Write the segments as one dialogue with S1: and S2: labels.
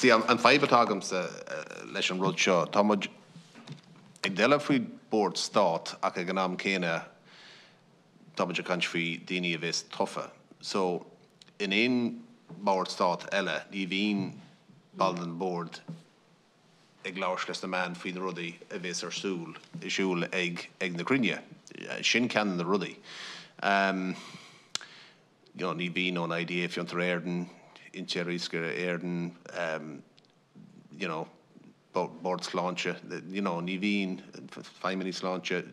S1: See, an fadhb atá agamsa leis an rud seo, tá muid ag déileáil faoi bord stát ach ag an am céanna tá muid ag caint faoi daoine a bhéas tofa. So, in aon bord stát eile ní bhíonn ball den bord ag labhairt leis na meáin faoi na rudaí a bhéas ar súil siúl ag ag na cruinnithe. Sin ceann de na rudaí. Um, you know, ní bhíonn ón IDA Fiontar Éireann, Intíre Iascaire Éireann, um, you know, Bord Sláinte, you know, ní bhíonn feidhmeannaigh sláinte,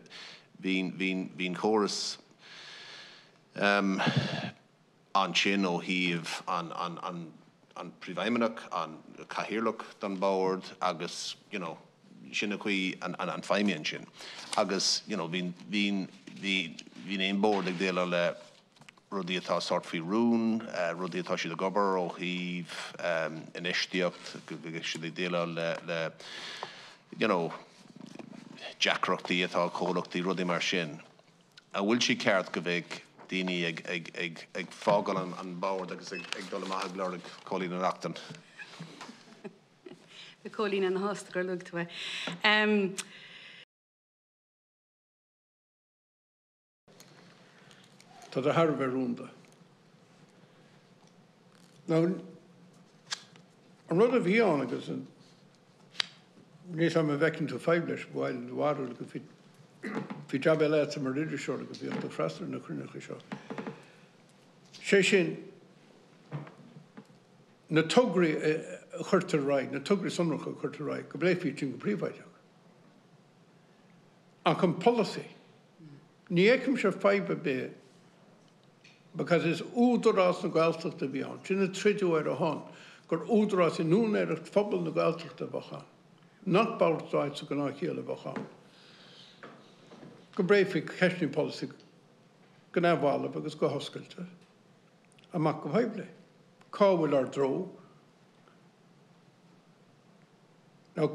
S1: bhíonn bhíonn bhíonn córas um, ansin ó thaobh an an an an príomhfheidhmeannach, an cathaoirleach don bord agus you know, sin an chaoi an an an feidhmíonn sin. Agus you know, bhíonn bhíonn bhí bhíonn aon bord ag déileáil le rudaí atá sórt faoi rún, rudaí atá siad ag obair ó thaobh infheistíocht, go bhfuil siad ag déileáil le le you know, deacrachtaí atá ag comhlachtaí, rudaí mar sin. An bhfuil sé ceart go mbeidh daoine ag ag ag ag fágáil an an bord agus ag ag dul amach ag lorg Cóilín Ó Neachtain?
S2: Bhí Cóilín ana-shásta gur luaigh tú é. Um,
S3: Tá sé thar a bheith rúnda. Now, an rud a bhí ann agus an níl a fhios agam an bhfeiceann tú fadhb leis, bhuel, do bharúil go bhí bhí jab eile agatsa mar iriseoir agus bhíodh tú ag freastal ar na cruinnithe seo. Sé sin, na tograí a chuirtear ar aghaidh, na tograí sonracha a chuirtear ar aghaidh, go bpléifí iad sin go príobháideach. Ach an polasaí, ní fheicimse fadhb ar bith because is Údarás na Gaeltachta a bhí ann, sin an tríú huair atá ann gur údarás in úinéireacht phobal na Gaeltachta a bheadh ann, nach bord stáit sa ghnáthchiall a bheadh ann. Go bpléifí ceisteanna polasaí go neamhbhalbh agus go hoscailte, amach go poiblí. Cá bhfuil ár dtreo? Now.